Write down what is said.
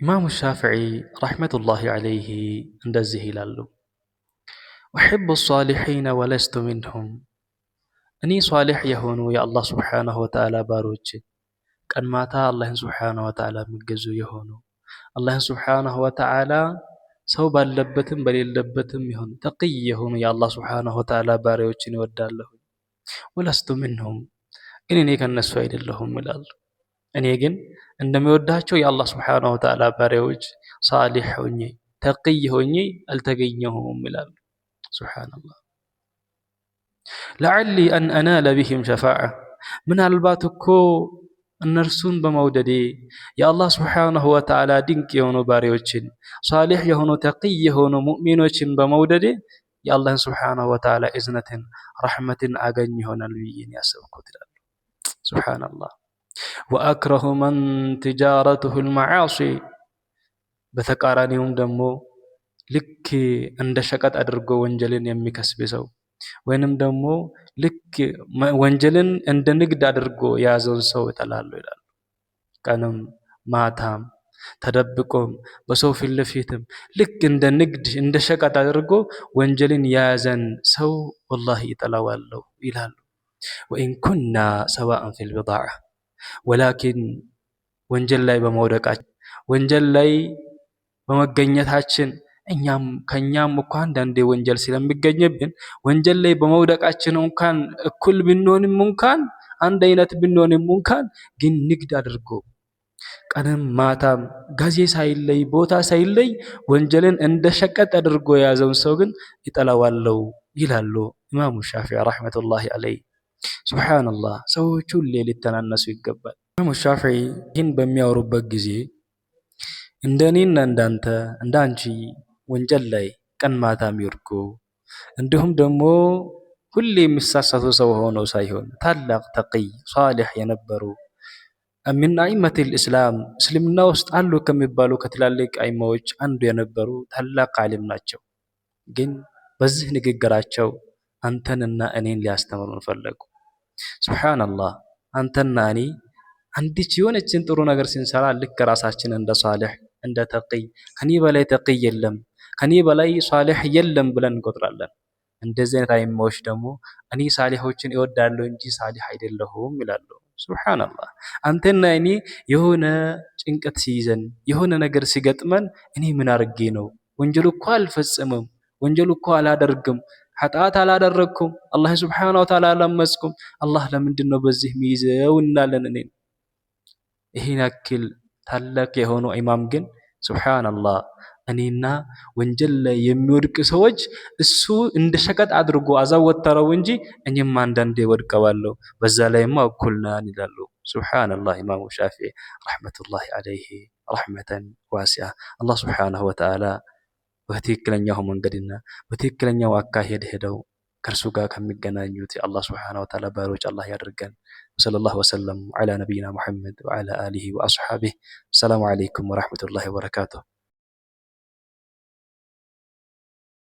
ኢማሙ ሻፊዒ رحمة الله عليه እንደዚህ ይላሉ፣ أحب الصالحين ولست منهم። እኔ ሷሊሕ የሆኑ የአላህ سبحانه وتعالى ባሮች፣ ቀን ማታ አላህን سبحانه وتعالى የሚገዙ የሆኑ፣ አላህን سبحانه وتعالى ሰው ባለበትም በሌለበትም ይሁን ተቅይ የሆኑ የአላህ سبحانه وتعالى ባሪያዎችን እወዳለሁ። ولست منهم፣ ግን እኔ ከነሱ አይደለሁም ይላሉ። እኔ ግን እንደሚወዳቸው የአላህ سبحانه وتعالى ባሪያዎች ሳሊሕ ሆኜ ተቅይ ሆኜ አልተገኘሁም ይላሉ። سبحان الله። لعلي أن أنال بهم شفاعة፣ ምናልባት እኮ እነርሱን በመውደዴ የአላህ سبحانه وتعالى ድንቅ የሆኑ ባሪያዎችን፣ ሳሊሕ የሆኑ ተቅይ የሆኑ ሙእሚኖችን በመውደዴ የአላህን سبحانه وتعالى እዝነትን ረሕመትን አገኝ ይሆናል ብዬ ያሰብኩት ይላሉ። سبحان الله። وأكره من تجارته المعاصي፣ በተቃራኒውም ደግሞ ልክ እንደ ሸቀጥ አድርጎ ወንጀልን የሚከስብ ሰው ወይንም ደግሞ ልክ ወንጀልን እንደ ንግድ አድርጎ የያዘውን ሰው እጠላለሁ ይላሉ። ቀንም ማታም ተደብቆም በሰው ፊት ለፊትም ልክ እንደ ንግድ እንደ ሸቀጥ አድርጎ ወንጀልን የያዘን ሰው ወላሂ እጠላዋለሁ ይላሉ። وإن كنا سواء في البضاعة፣ ولكن ወንጀል ላይ በመውደቃችን፣ ወንጀል ላይ በመገኘታችን፣ እኛም ከኛም እኮ አንዳንዴ ወንጀል ስለሚገኝብን፣ ወንጀል ላይ በመውደቃችን እንኳን እኩል ብንሆንም እንኳን፣ አንድ አይነት ብንሆንም እንኳን፣ ግን ንግድ አድርጎ ቀንም ማታም ጊዜ ሳይለይ ቦታ ሳይለይ ወንጀልን እንደ ሸቀጥ አድርጎ የያዘውን ሰው ግን ይጠላዋለው ይላሉ ኢማሙ ሻፊዒ رحمة الله عليه። سبحان الله፣ ሰዎች ሁሌ ሊተናነሱ ይገባል። ኢማሙ ሻፊዒ ይህን በሚያወሩበት ጊዜ እንደ እኔና እንዳንተ እንደ አንቺ ወንጀል ላይ ቀን ማታ የሚወድቁ እንዲሁም ደግሞ ሁሌ የሚሳሳቱ ሰው ሆነው ሳይሆን ታላቅ ተቅይ ሷሊሕ የነበሩ፣ من أئمة الإسلام፣ እስልምና ውስጥ አሉ ከሚባሉ ከትላልቅ አይማዎች አንዱ የነበሩ ታላቅ ዓሊም ናቸው። ግን በዚህ ንግግራቸው አንተንና እኔን ሊያስተምሩን ፈለጉ። سبحان الله፣ አንተና እኔ አንዲች የሆነችን ጥሩ ነገር ስንሰራ ልክ ራሳችን እንደ ሷሊሕ እንደ ተቅይ፣ ከኔ በላይ ተቅይ የለም፣ ከኔ በላይ ሷሊሕ የለም ብለን እንቆጥራለን። እንደዚህ አይነት አይማዎች ደግሞ እኔ ሳሊሖችን እወዳለሁ እንጂ ሳሊሕ አይደለሁም ይላሉ። سبحان الله፣ አንተና እኔ የሆነ ጭንቀት ሲይዘን፣ የሆነ ነገር ሲገጥመን እኔ ምን አርጌ ነው? ወንጀል እኮ አልፈጽምም፣ ወንጀል እኮ አላደርግም፣ ኃጢአት አላደረግኩም፣ አላህ سبحانه وتعالى አላመፅኩም፣ አላህ ለምንድን ነው በዚህ ሚይዘው እንላለን። እኔን ይህን ያክል ታላቅ የሆኑ ኢማም ግን سبحان الله፣ እኔና ወንጀል ላይ የሚወድቅ ሰዎች እሱ እንደ ሸቀጥ አድርጎ አዘወተረው እንጂ እኔም አንዳንዴ ወድቀዋለሁ፣ በዛ ላይማ እኩል ነን ይላሉ። سبحان الله፣ ኢማሙ ሻፊዒ رحمة الله عليه رحمة واسعة። አላህ سبحانه وتعالى በትክክለኛው መንገድና በትክክለኛው አካሄድ ሄደው ከእርሱ ጋር ከሚገናኙት የአላህ سبحانه وتعالى ባሮች አላህ ያድርገን። وصلى الله وسلم على نبينا محمد وعلى آله وأصحابه። السلام عليكم ورحمة الله وبركاته።